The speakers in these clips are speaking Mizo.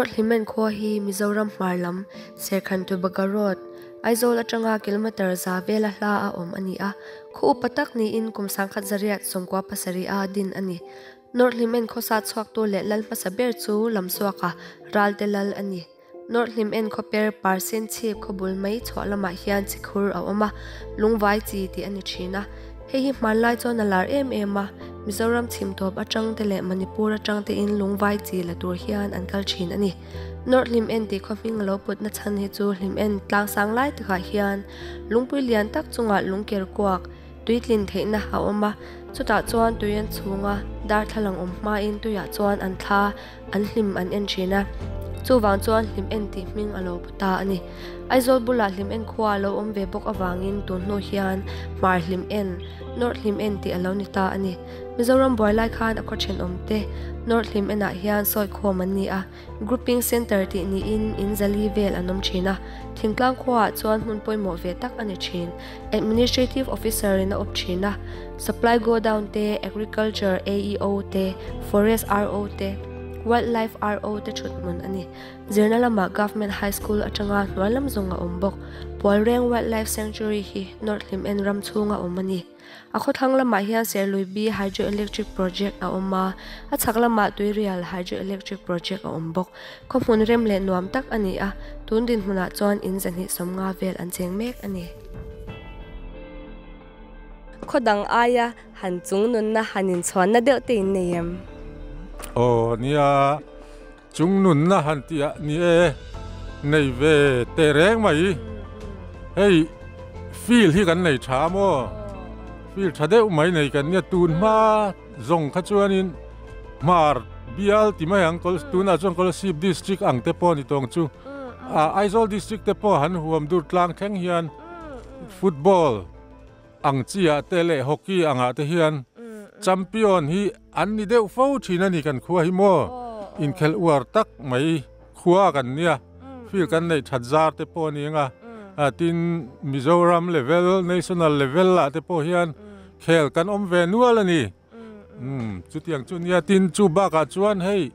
North Hlimen khua hi Mizoram hmar lam Serkhan to Baga Road, Aizawl atanga kilometre za vela hla a awm a ni a. Khaw upa tak niin kum 1997 a din a ni. North Hlimen khawsa chhuaktu leh lal hmasa ber chu Lamsuaka Ralte Lal a ni. North Hlimen khawper Parsen chhip khawbul mai chhuah lamah hian chikhur a awm a, lungvai chi tih a ni thin a. Hei hi hmanlai chuan a lar em em a, Mizoram chhim tawp atang te leh Manipur atang tein lungvai chi la tur hian an kal thin a ni. North Hlimen tih khaw hming a lo put na chhan hi chu Hlimen tlangsang lai takah hian lungpui lian tak chungah lungker kuak, tuitlin theihna a awm a, chutah chuan tui an chhung a, darthlalang awm hmain tuiah chuan an thla an hlim an en thin a, chuvang chuan hlim en tih hming a lo pu ta a ni. Aizawl bulah hlim en khua a lo awm ve bawk avangin tun hnu hian Hmar hlim en, North hlim en tih a lo ni ta a ni. Mizoram buai lai khan a khaw thenawm te North hlim enah hian sawi khawm an ni a, Grouping Centre tih niin in zali vel an awm thin a, thingtlang khuaah chuan hmun pawimawh ve tak a ni thin. Administrative Officer in a awp thin a, Supply Godown te, Agriculture AEO te, Forest RO te, Wildlife RO te thut hmun a ni. Zirna lamah Government High School atanga hnuai lam zawng a awm bawk. Pualreng Wildlife Sanctuary hi North Hlimen ram chhunga awm a ni. A khawthlang lamah hian Serluibi Hydroelectric Project a awm a, a chhak lamah Tuirial Hydroelectric Project a awm bawk. Khaw hmun rem leh nuam tak a ni a, tun dinhmunah chuan in 250 vel an cheng mek a ni. Khaw dang aia han chung nunna han inchhuanna deuh te in nei em? Aw nia, chung nunna han tih ah ni e, nei ve teh reng mai. Hei field hi kan nei tha maw? Field tha deuh mai nei kan nia, tun hma zawng kha chuanin hmar bial ti mai ang tunah chuan Kolasib district ang te pawh a ni tawng chu. Aizawl district te pawh han huam dur tlang thleng hian football ang chi ah te leh hockey ang ah te hian champion hi an ni deuh fo thin a ni kan khua hi maw inkhelh uar tak mai khua kan nia field kan neih that zar te pawh a ni ang a tin Mizoram level national level ah te pawh hian khel kan awm ve nual a ni chutiang chu nia tin chu bakah chuan hei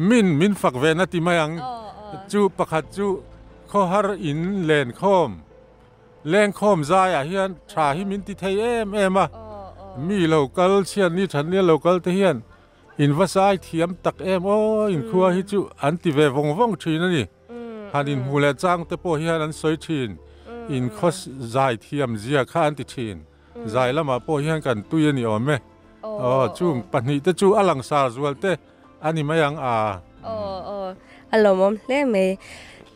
min min fak ve na ti mai ang chu pakhat chu khawhar in len khawm. Lengkhawm zaiah hian tha hi min ti thei em em a, mi lo kal chhiat ni that nia lo kal te hian in va zai thiam tak em aw inkhua hi chu an ti ve vawng vawng thin a ni. Han inhmuh leh chang te pawh hian an sawi thin, inkhaw zai thiam zia kha an ti thin. Zai lamah pawh hian kan tui a ni awm e. Aw chung pahnih te chu a langsar zual te a ni mai ang a. Aw aw a lawmawm hle mai.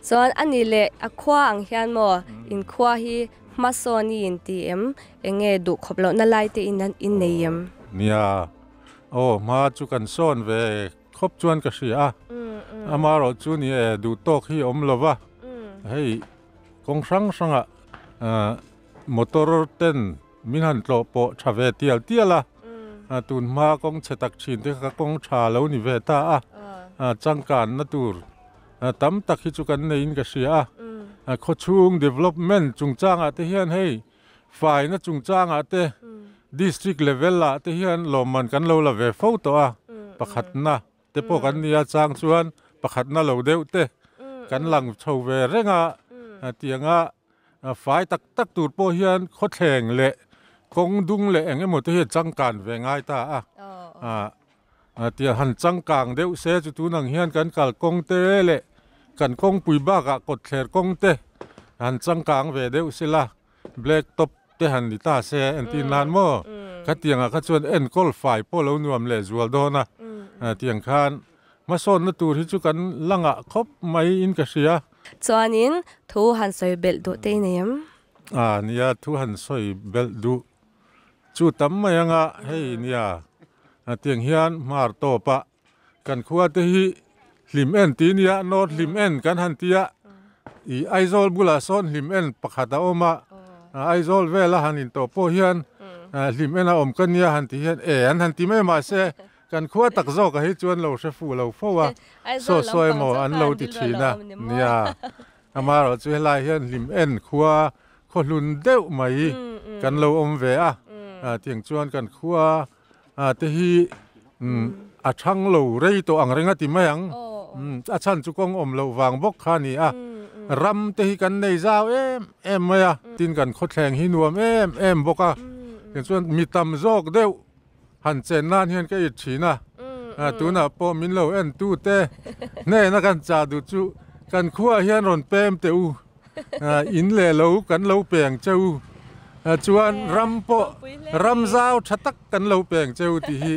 Chuan a ni leh a khua ang hian maw in khua hi hmasawn i in ti em? Eng nge duh khawp lohna lai te in in nei em? Nia, aw hma chu kan sawn ve khawp chuan ka hria a. Amaherawh chu ni e duh tawk hi a awm lo va, hei kawng hrang hrangah Motor ten min han tlawh pawh tha ve tial tial a, tun hma kawng chhe tak thin te kha kawng tha lo ni ve ta a, changkanna tur tam tak hi chu kan neiin ka hria a, khawchhung development chungchangah te hian hei faina chungchangah te district level ah te hian lawmman kan lo la ve fo tawh a, pakhatna te pawh kan nia chang chuan pakhatna lo deuh te kan lang chho ve reng a, tianga Fai tak tak tur pawh hian khawthleng leh kawng dung leh eng emaw te hi a changkan ve ngai ta a. Tiang han changkang deuh se chu tun ang hian kan kalkawng te leh kan kawngpui bakah kawtthler kawng te han changkang ve deuh sela black top te han ni ta se entir nan maw khatiangah kha chuan enkawl fai pawh lo nuam leh zual dawn a. Tiang khan hmasawnna tur hi chu kan la ngah khawp mai in ka hria. Chuanin thu han sawi belh duh te i nei em? A nia, thu han sawi belh duh chu tam mai anga hei nia, tiang hian hmar tawp a kan khua te hi hlim en ti nia, North hlim en kan han ti a, i Aizawl bulah sawn hlim en pakhat a awm a, Aizawl vela han intawh pawh hian hlim en a awm ka nia han ti hian e an han ti mai mahse Kan khua tak zawk ah hi chuan lo hre fuh lo fo a, saw saw emaw an lo ti thin a, nia. Amaherawh chu helai hian hlim en khua khaw hlun deuh mai kan lo awm ve a, tiang chuan kan khua te hi a thang lo rei tawh ang reng a ti mai ang. A chhan chu kawng awm loh vang bawk kha a ni a, ram te hi kan nei zau em em mai a, tin kan khawthleng hi nuam em em bawk a, tichuan mi tam zawk deuh han chen nan hian ka it thin a, tunah pawh min lo en tu te hnena kan chah duh chu kan khuaah hian rawn pem teh u, in leh lo kan lo peng che u, chuan ram pawh ram zau tha tak kan lo peng che u tih hi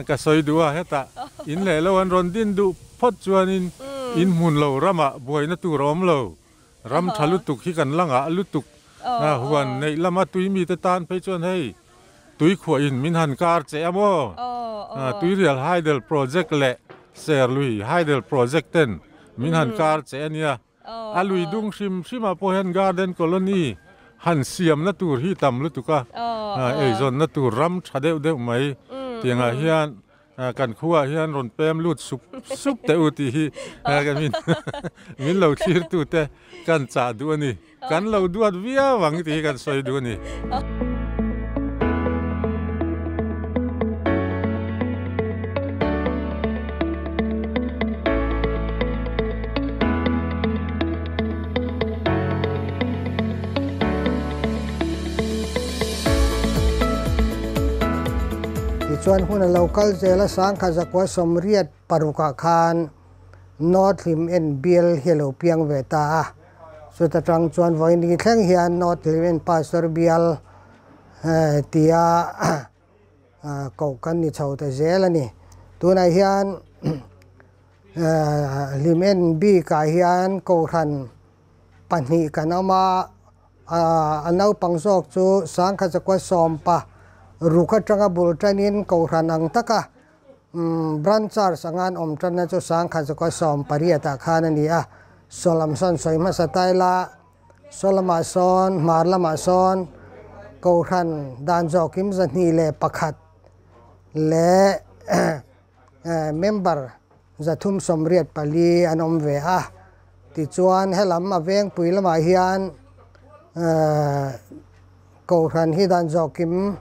ka sawi duh a, hetah in leh lo an rawn din duh phawt chuanin in hmun lo ramah buaina tur a awm lo. Ram tha lutuk hi kan la ngah lutuk a, huan neih lama tui mite tan phei chuan hei tuikhuah in min han kar che a maw? Tuirial Hydel Project leh Serlui Hydel Project ten min han kar che a nia. A lui dung hrim hrimah pawh hian Garden Colony han siamna tur hi tam lutuk a, eizawnna tur ram tha deuh deuh mai tiangah hian Kan khuaah hian rawn pem lut sup sup teh u tih hi min lo thlirtute kan chah duh a ni. Kan lo duat viau ang tih hi kan sawi duh a ni. Tichuan hun a lo kal zel a, Sangkha zakua sawmriat parukah khan North Hlim en bial hi a lo piang ve ta a. Chuta tang chuan vawiin thleng hian North Hlim en Pastor bial tia koh kan ni chho ta zel a ni. Tunah hian Hlim en bikah hian Kohhran pahnih kan awm a, a naupang zawk chu Sangkhat zakua sawmpa ruk atanga bul tanin Kohhran ang taka Branch Church anga an awm tanna chu Sangkhat zakua sawmpariatah khan a ni a. Sawlam sawn sawi hmasa ta ila, sawlamah sawn, hmar lamah sawn Kohhran dan zawhkim 201 leh Member 384 an awm ve a, tichuan helam a vengpui lamah hian Kohhran hi dan zawhkim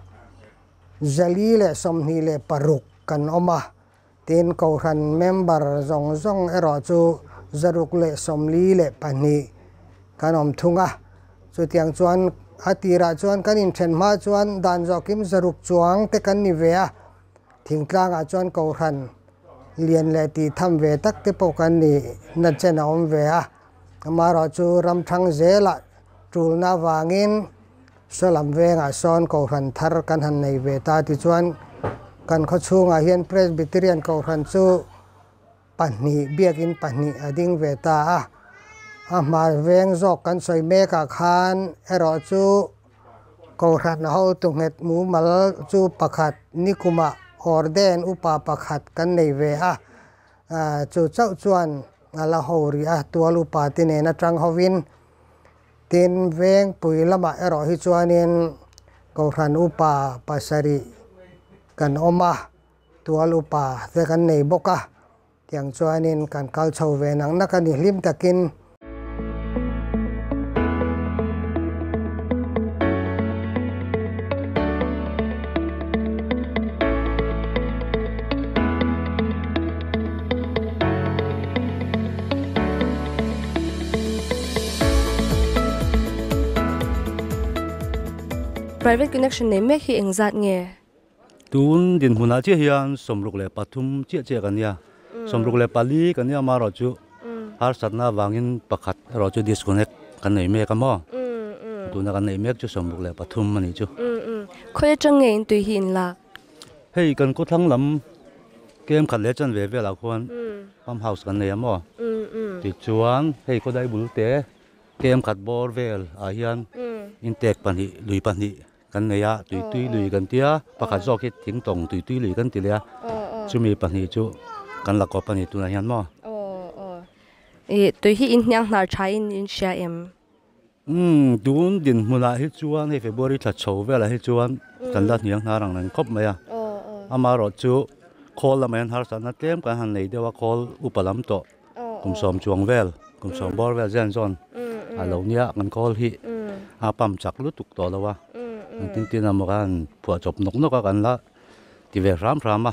426 kan awm a, tin Kohhran member zawng zawng erawh chu 642 kan awm thung a. Chutiang chuan a tirah chuan kan inthen hma chuan dan zawhkim 600 chuang te kan ni ve a. Thingtlangah chuan Kohhran lian leh tih tham ve tak te pawh kan nih na chen a awm ve a, amaherawh chu ram thang zelah tulna avangin Salam vengah sawn Kohhran thar kan han nei ve ta tichuan kan khawchhungah hian Presbyterian Kohhran chu pahnih biakin pahnih a ding ve ta a, a hma veng zawk kan sawi mekah khan erawh chu Kohhran hotu nghet mumal chu pakhat nikumah Orden upa pakhat kan nei ve a, chu chauh chuan a la ho rih a, tual upa te nen atang hovin tin vengpui lamah erawh hi chuanin Kohhran upa pasarih kan awm a, tual upa te kan nei bawk a. Tiang chuanin kan kal chho ve nang nak a ni hlim takin. Private connection nei mek hi engzat nge? Tun dinhmunah chiah hian 63 chiah chiah kan nia, 64 kan nia amaherawh chu harsatna avangin pakhat erawh chu disconnect kan nei mek a maw? Tuna kan neih mek chu 63 a nih chu. Khawi atang nge in tui hi in lak? Hei kan khawthlang lam kem khat leh chanve velah khuan pump house kan nei a maw? Tichuan hei khawdai bul te kem khat bawr vel ah hian intek pahnih lui pahnih Kan nei a, tuitui lui kan ti a, pakhat zawk hi thingtawng tuitui lui kan ti leh a, chumi pahnih chu kan la kawp a ni tunah hian maw? Ih, tui hi in hniang hnar tha in in hria em? Umm, tun dinhmunah hi chuan hei February thla chho velah hi chuan kan la hniang hnar ang reng khawp mai a, amaherawh chu khawl lamah hian harsatna tlem kan han nei deuh a, khawl upa lam tawh kum sawm chuang vel, kum sawm bawr vel zen zawn a lo nia kan kawl hi a pump chak lutuk tawh lo a, engtin tin emaw khan phuah chawp nawk nawk a kan la ti ve hram hram a,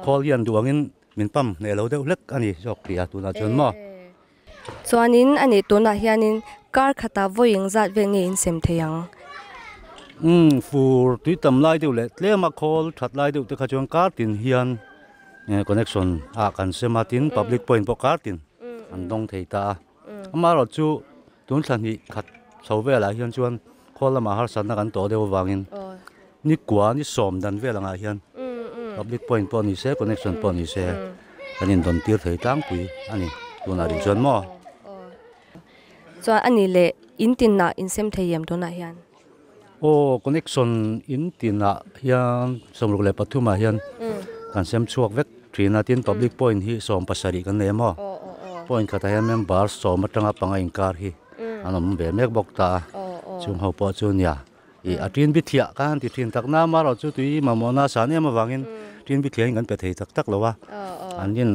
khawl hian duh angin. min pump hneh lo deuh hlek a ni zawk tih a tunah chuan maw. Chuanin a nih tunah hianin kar khatah vawi engzat vel nge in sem thei ang? Umm fur tui tam lai deuh leh tlema khawl that lai deuh te kha chuan kar tin hian connection ah kan sem a tin public point pawh kar tin an dawng thei ta a. Amaherawhchu tun thla hnih khat chho velah hian chuan khawl lamah harsatna kan tawh deuh avangin ni kua ni sawm dan vel angah hian public point pawh ni se connection pawh ni se kan indawn tir thei tlangpui a ni tunah rih chuan maw. Chuan a nih leh in tinah insem thei em tunah hian? Aw connection in tinah hian 63 ah hian kan sem chhuak vek thin a tin public point hi 17 kan nei a maw point khatah hian member sawm atanga panga inkar hi an awm ve mek bawk ta a chung ho pawh chu nia ih a tin bithiah kha an ti thin tak na amaherawh chu tui mamawhna a san em avangin tin bithiah in kan pe thei tak tak lo a an in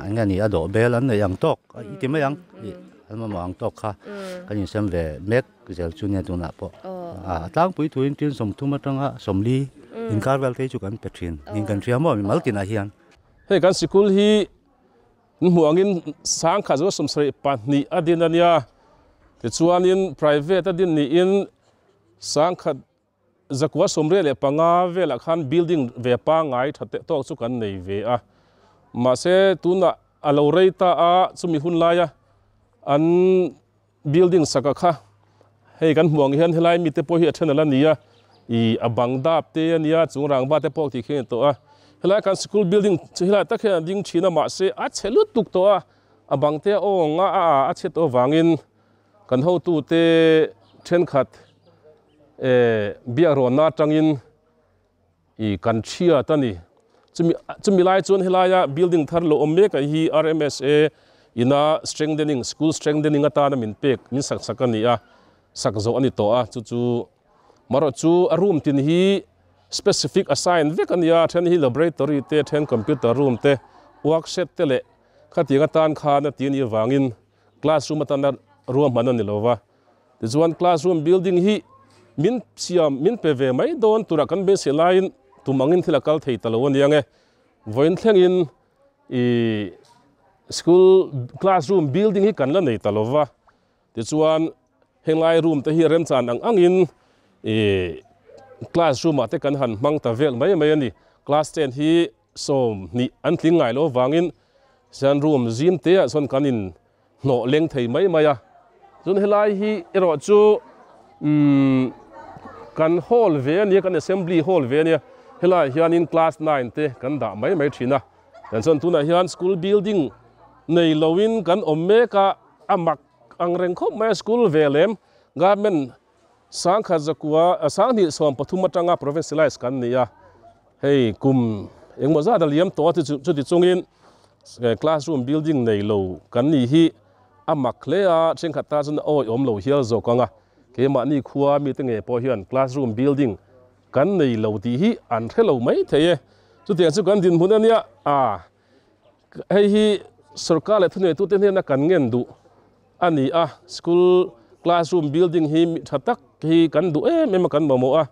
eng nge ni a dawh bel an neih ang tawk i ti mai ang ih an mamawh ang tawk kha kan insem ve mek. Zel chu nia tunah pawh a tlangpui thuin tin 30 atanga 40 inkar vel te hi chu kan pe thin niin kan hria maw mimal tinah hian. Hei kan sikul hi hmuh angin sangkhat zawng 72 a din a nia, tichuanin private a din niin sangkhat 185 velah khan building ve pangngai tha teh tawk chu kan nei ve a, mahse tunah a lo rei ta a chumi hun laia an Building saka kha hei kan hmuh ang hian helai mite pawh hi a then ala ni a, ih a bang dap te a nia chung rangva te pawh tih khi a ni tawh a, helai kan school building chu helai tak hian a ding thin a mahse a chhe lutuk tawh a, a bang te a awng a a a chhe tawh avangin kan hotute thenkhat eh biakrawnna atangin ih kan thiat a ni. Chumi chumi lai chuan helaia building thar lo awm mek a hi RMSA ina strengthening school strengthening atana min pek min sak sak a ni a, sak zawh a ni tawh a chu chu marawh chu a room tin hi specific assign vek a ni a, then hi laboratory te then computer room te workshop te leh khatiang atan khan a ti a nih avangin classroom atana ruahman a ni lo va. Tichuan classroom building hi min siam min pe ve mai dawn tura kan beisei laiin tum angin thil a kal thei ta lo a nia nge. Vawiin thlengin ih school classroom building hi kan la nei ta lo va. Tichuan henglai room te hi remchan ang angin ih classroom ah te kan han hmang ta vel mai mai a ni. Class ten hi 20 an tling ngai lo avangin chuan room zim te ah chuan kan in hnawh leng thei mai mai a, chuan helai hi erawh chu umm kan hall ve a nia kan assembly hall ve a nia helaiah hianin class nine te kan dah mai mai thin a kan chuan tunah hian school building nei loin kan awm mek a a mak ang reng khawp mai a school ve lem government sangkhat zakua sanghnih 13 atanga provincialize kan ni a hei kum engmaw zat a liam tawh a chuti chungin Classroom building nei lo kan nih hi a mak hle a, thenkhat ta chuan awi awm lo hial zawk ang a, keimahni khua mite ngei pawh hian classroom building kan nei lo tih hi an hre lo mai thei e. Chutiang chu kan dinhmun a nia, a hei hi sorkar leh thuneitute hnena kan ngen duh a ni a, school classroom building hi tha tak hi kan duh em em a kan mamawh a.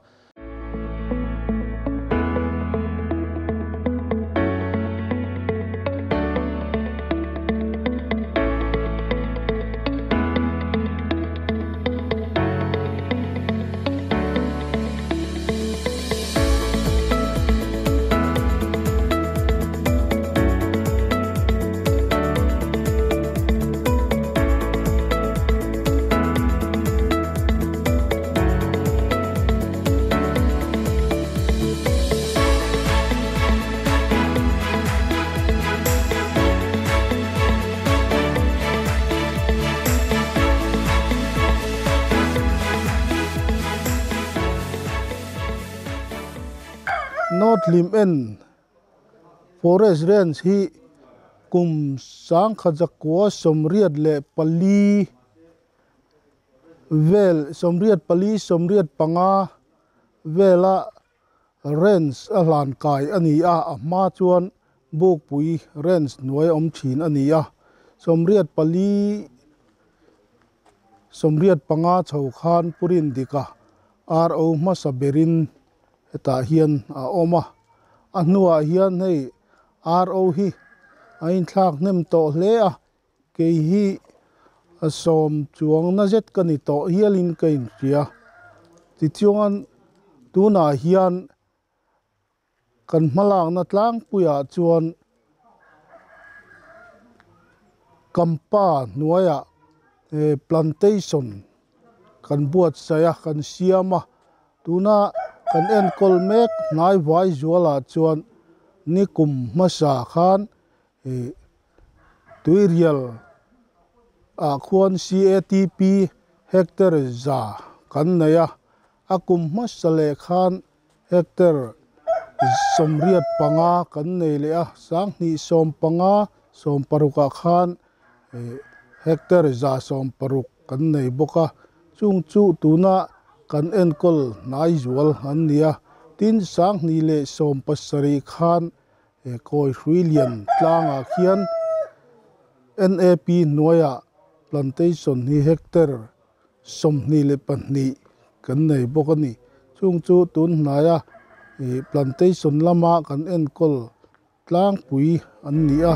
North Lim En Forest Range hi kum 1984 vel 84 85 vela range a hlan kai a ni a, a hma chuan Bukpui range hnuai awm thin a ni a, 84 85 chho khan Purin Dika RO hmasa berin hetah hian a awm a, a hnuah hian hei RO hi a inthlak hnem tawh hle a, kei hi a sawm chuang na zet ka ni tawh hialin ka inhria. Tichuan tunah hian kan hmalakna tlangpuiah chuan Kampa hnuaiah plantation kan buatsaih a, kan siam a, tuna kan enkawl mek hnai vai zualah chuan nikum hmasa khan tuirial ah khuan CATP hectare za kan nei a, a kum hmasa leh khan Hectare 85 kan nei leh a, 2015, 16 ah khan hectare 160 kan nei bawk a, chung chu tuna kan enkawl hnai zual an ni a, tin 2017 khan kawi hrui lian tlangah khian NAP hnuaiah plantation hi hectare 22 kan nei bawk a ni. Chung chu tun hnaia plantation lama kan enkawl tlangpui an ni a.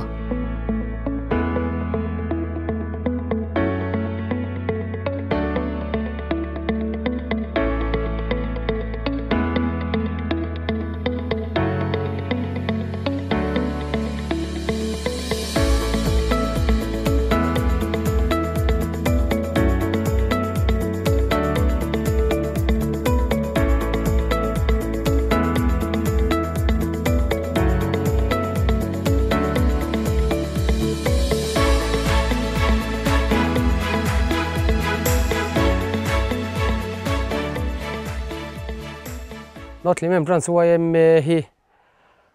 North Limem Branch YMA hi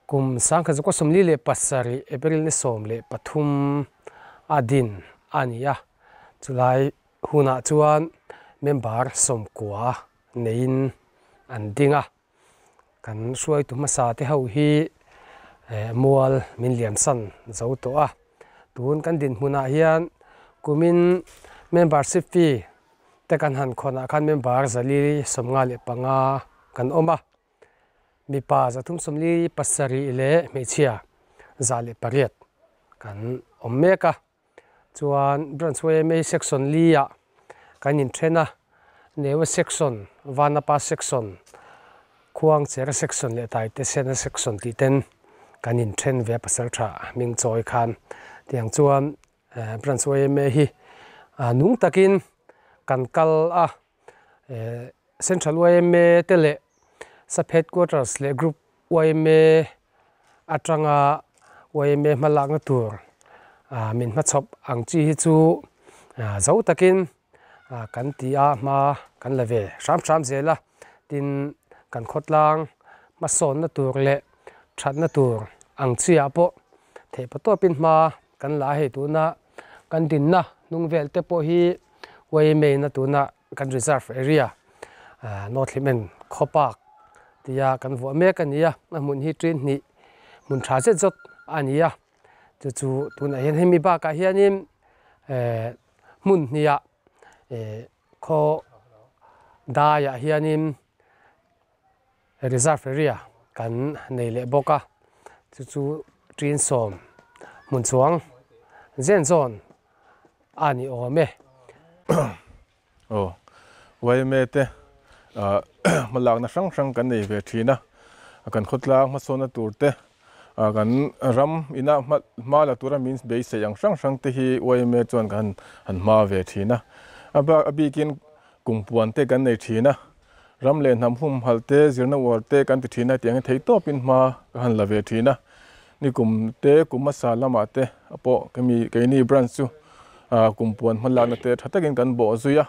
Kum 1947 April ni 13 a din a ni a, chulai hunah chuan member 90 neiin an ding a. Kan hruaitu hmasa te ho hi mual min liamsan zo tawh a, tun kan dinhmunah hian kumin membership fee te kan han khawnah khan member 455 kan awm a. Mipa 347 leh hmeichhia 108 kan awm mek a, chuan Branch YMA Section li ah kan inthen a, Neua Section, Vanapa Section, Khuangchera Section leh Taitesena Section tih ten kan inthen ve a pasal tha hming chawi khan tiang chuan Branch YMA hi nung takin kan kal a. Central yma te leh Sub Headquarters leh Group yma atanga yma hmalakna tur min hmachhawp ang chi hi chu zo takin kan ti a, hma kan la ve hram hram zel a, tin kan khawtlang hmasawnna tur leh thatna tur ang chi ah pawh theihpatawpin hma kan la a, hei tuna kan dinna hnung vel te pawh hi yma in a tuna kan reserve area North Hlimen khaw park tia kan vuah mek a ni a, a hmun hi ṭin hnih hmun ṭha zet zawt a ni a, chu chu tunah hian hemi bakah hianin hmun hniah khaw daiah hianin reserve area kan nei leh bawk a, chu chu ṭin sawm hmun chuang zen zawn a ni awm e. Aw, YMA te hmalakna hrang hrang kan nei ve thin a, kan khawtlang hmasawnna tur te, kan ram ina hma la tura min beisei ang hrang hrang te hi YMA chuan kan han hma ve thin a. A bak a bikin kumpuan te kan nei thin a, ram leh hnam humhalh te, zirna uar te kan ti thin a, tiang hi theitawpin hma ka han la ve thin a. Nikum te kum hmasa lamah te pawh kemi keini branch chu kumpuan hmalakna te tha takin kan bawh zui a,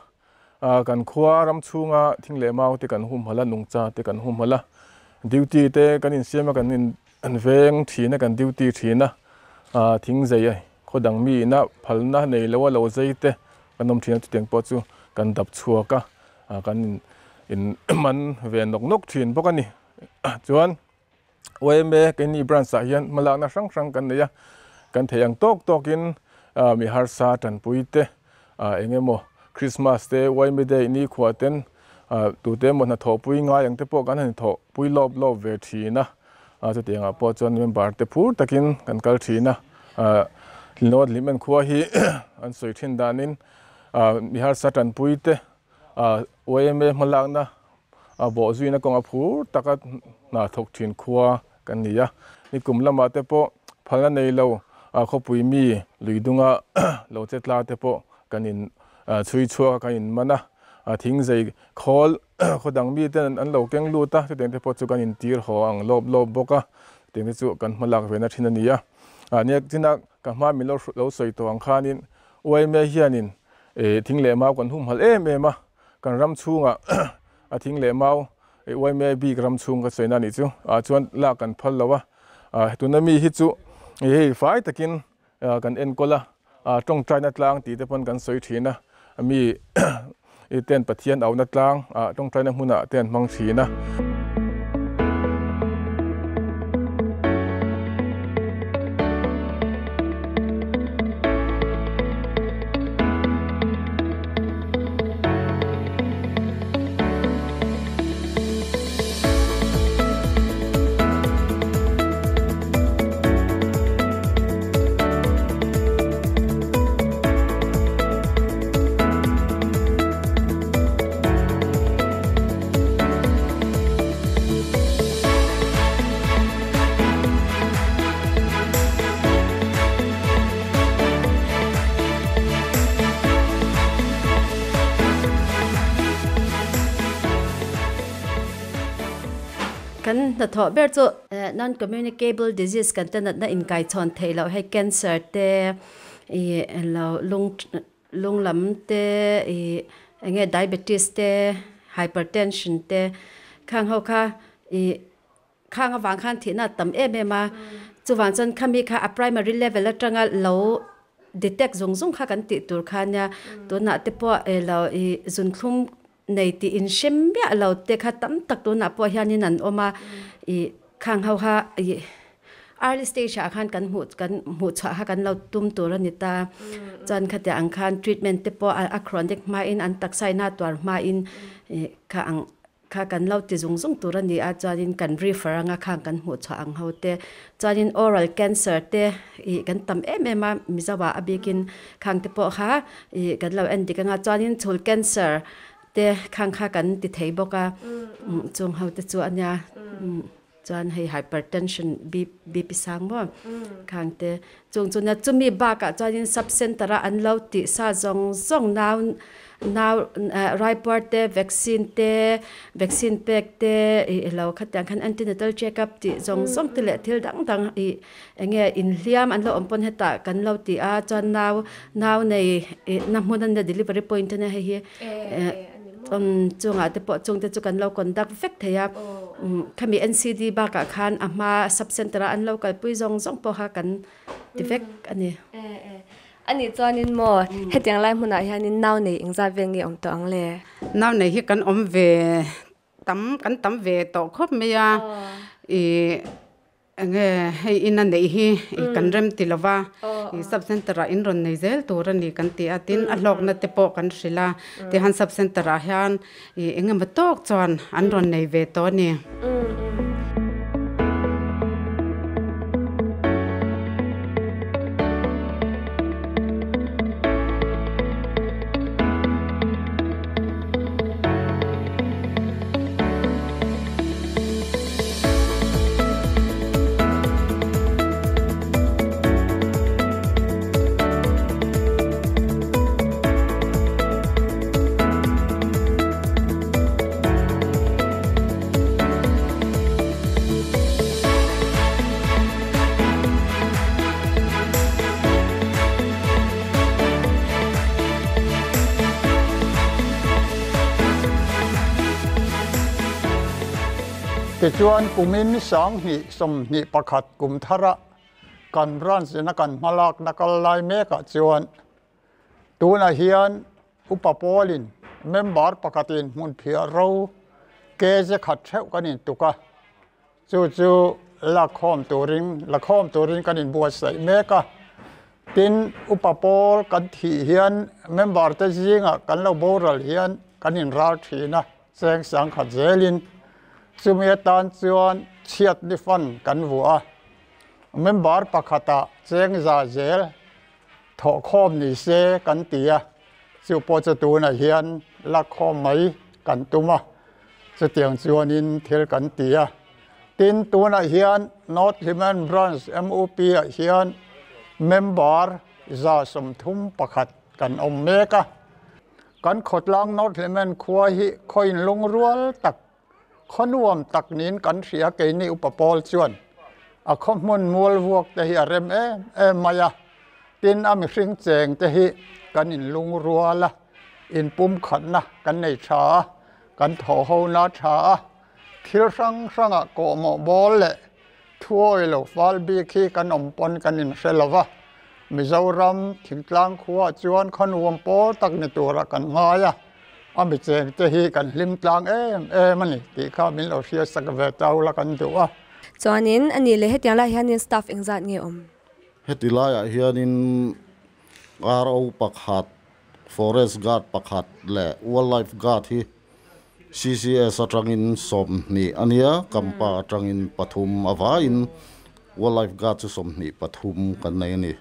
kan khua ram chhunga thing leh mau te kan humhalh a, nungcha te kan humhalh a, duty te kan insiam a, kan in veng thin a, kan duty thin a, thing zei khaw dang mi ina phalna nei lo a lo zei te kan awm thin a, chutiang pawh chu kan dap chhuak a, kan in man ve nawk nawk thin bawk a ni. Chuan. YMA keini branch ah hian hmalakna hrang hrang kan nei a, kan theih ang tawk tawkin mi harsa tanpui te eng emaw Christmas te YMA day nikhua ten tute emaw hnathawhpui ngai ang te pawh kan han thawhpui lawp lawp ve thin a, Chutiangah pawh chuan member te phur takin kan kal thin a. North Hlimen khua hi an sawi thin danin mi harsa tanpui te yma hmalakna bawhzuina kawnga phur taka hna thawk thin khua kan ni a. Nikum lamah te pawh phalna nei lo khawpui mi lui dunga lo che tla te pawh kan in chhui chhuak a, kan in man a. Thingzei khawl khaw dang mi ten an lo keng lut a, chutiang te pawh chu kan in tir haw ang lawp lawp bawk a, chutiang te chu kan hma lak ve na thin a ni a. Nia china ka hma min lo lo sawi tawh ang khanin yma hianin thing leh mau kan humhalh em em a, kan ram chhungah a thing leh mau yma bik ram chhung ka sawi na nih chu chuan lak kan phal lo a, tuna mi hi chu hei fai takin Kan enkawl a, tawngtaina tlang tih te pawn kan sawi thin a, mi ten Pathian auhna tlang tawngtaina hmunah te an hmang thin a. Kan hnathawh ber chu non-communicable disease kan te natna inkaichhawn theih loh hei cancer te ih lo lung lung lam te ih eng nge diabetes te hypertension te khang ho kha ih khang avang khan thihna a tam em em a chuvang chuan khami kha a primary level atanga lo detect zung zung kha kan tih tur kha nia tunah te pawh ih lo ih zunthlum Nei tih in hre miah lo te kha tam tak tunah pawh hianin an awm a, ih khang ho kha ih early stage ah khan kan hmuh kan hmuh chhuah kha kan lo tum tur a ni ta. Chuan khatiang ang khan treatment te pawh a chronic hmain an taksa in a tuar hmain ih kha ang kha kan lo ti zung zung tur a ni a, chuanin kan refer anga khang kan hmuh chhuah ang ho te. Chuanin oral cancer te ih kan tam em em a Mizo ah a bikin khang te pawh kha ih kan lo en dik anga chuanin chhul cancer te khang kha kan ti thei bawk a chung ho te chu a nia chuan hei hypertension BP sang maw khang te chung chu nia chumi bakah chuanin sub center a an lo tih sa zawng zawng nau Nau raipuar te, vaccine te, vaccine pek te ih ilo khatiang khan antenatal check up tih zawng zawng te leh thil dang dang ih eng nge inhliam an lo awm pawn hetah kan lo ti a chuan nau nau nei ih na hmun a nia delivery point a nia hei hi chungah te pawh chung te chu kan lo conduct vek thei a khami N_C_D bakah khan a hma sub center a an lo kalpui zawng zawng pawh kha kan ti vek a ni. A nih chuanin maw, hetiang lai hmunah hianin nau nei engzat vel nge awm tawh ang le? Nau nei hi kan awm ve tam, kan tam ve tawh khawp mai a, ih enge hei ina neih hi kan rem ti lo va, ih sub center ah in rawn nei zel tur a ni kan ti a, tin a hlawkna te pawh kan hrilh a, tihan sub center ah hian ih engemaw tawk chuan an rawn nei ve tawh a ni. Tichuan kumin 2021 kum thara kan branch ina kan hmalakna kal lai mekah chuan tunah hian Upa pawlin member pakhatin hmun phiah ro kz khat theuh kan intuk a, chu chu lakkhawm turin lakhawm turin kan inbuatsaih mek a. Tin, upa pawl kan thih hian member te zingah kan lo boral hian kan inral thin a, cheng sang khat zelin. Chumi atan chuan Chhiat ni fund kan vuah a, member pakhata cheng za zel thawhkhawm ni se kan ti a, chu pawh chu tunah hian lakkhawm mai kan tum a, chutiang chuanin thil kan ti a. Tin, tunah hian North Hlimen Branch MUP ah hian member 131 kan awm mek a. Kan khawtlang North Hlimen khua hi khaw inlungrual tak, khaw nuam tak niin kan hria keini upa pawl chuan a khaw hmun mual vuak te hi a rem em em mai a. Tin, a mihring cheng te hi kan inlungrual a, inpumkhatna kan nei tha a, kan thawhhona tha a, thil hrang hrangah kawhmawh bawl leh thuawi lo fal bik hi kan awm pawn kan inhre lo va, Mizoram thingtlang khuaah chuan khaw nuam pawl tak ni turah kan ngai a, a mi chengte hi kan hlim tlang em em a ni tih kha min lo hriatsak ve tau la kan duh a. Chuanin a nih leh hetiang lai hianin staff engzat nge awm? Heti laiah hianin RO pakhat, Forest Guard pakhat leh Wildlife Guard hi CCS atangin 20 a nia, Kampa atangin pathum a vaiin Wildlife Guard chu 23 kan nei a ni.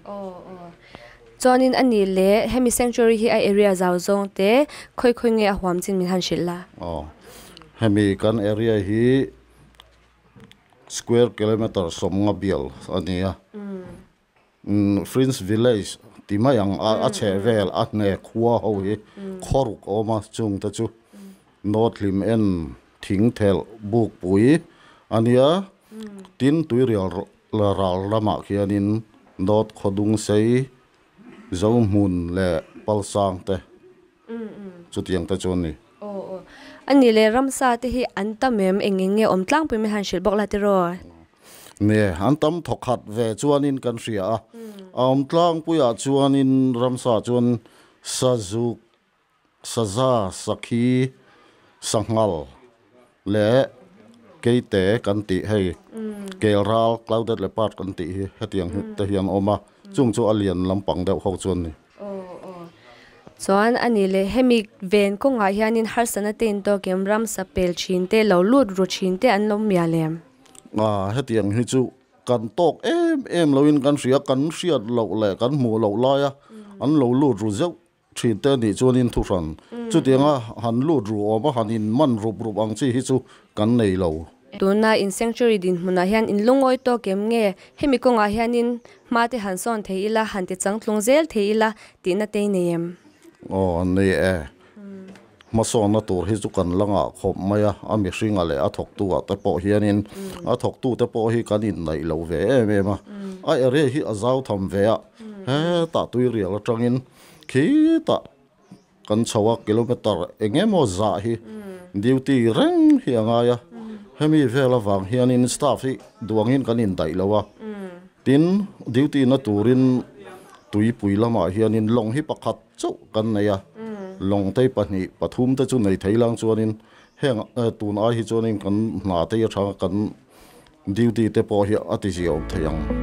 Chuanin a nih leh hemi sanctuary hi a area zau zawng te khawi khawi nge a huam chin min han hrilh la? Aw, hemi kan area hi square kilometre 50 bial a ni a. Fringe Village ti mai ang a chheh vel a hne khua ho hi khaw ruk a awm a, chung te chu North Hlim en thing thelh buk pui a nia, tin tuirial ral lamah khianin North Khawdung sei Zohmun leh Palsang te chutiang te chu a ni. A nih leh ramsa te hi an tam em? Eng eng nge awm tlangpui mai han hrilh bawk la tiraw? Ne, an tam thawkhat ve chuanin kan hria a. A awm tlangpuiah chuanin ramsa chuan sazuk, saza, sakhi, sanghal leh keite kan tih hei kelral, clouded leopard kan tih hi hetiang te hi an awm a, chung chu a lian lampang deuh ho chuan ni. Chuan a ni leh hemi ven kawngah hianin harsatna te intawk em ramsa pel thin te lo lut ru thin te an lo mial em? A, hetiang hi chu kan tawk em em loin kan hria, kan hriat loh leh kan hmuh loh laia an lo lut ru zeuh thin te nih chuanin thuhran chutianga han lut ru awm a, han in man rup rup ang chi hi chu kan nei lo. Tuna in sanctuary dinhmunah hian in lungawi tawk em nge? Hemi kawngah hianin hma te han sawn thei ila, han ti changtlung zel thei ila tihna te i nei em? Aw, nei e. Hmasawnna tur hi chu kan la ngah khawp mai a, a mihringa leh a thawktu ah te pawh hianin a thawktu te pawh hi kan innaih lo ve em em a, a area hi a zau tham ve a, hetah tuirial atangin khitah kan chho a, kilometer eng emaw zah hi duty reng hi a ngai a, hemi vel avang hianin staff hi duangin kan indaih lo a, tin duty na turin tuipui lamah hianin lawng hi pakhat chauh kan nei a, lawngtei pahnih pathum te chu nei thei lang chuanin heng tun ai hi chuanin kan hna te atanga kan duty te pawh hi a ti ziaawm thei ang.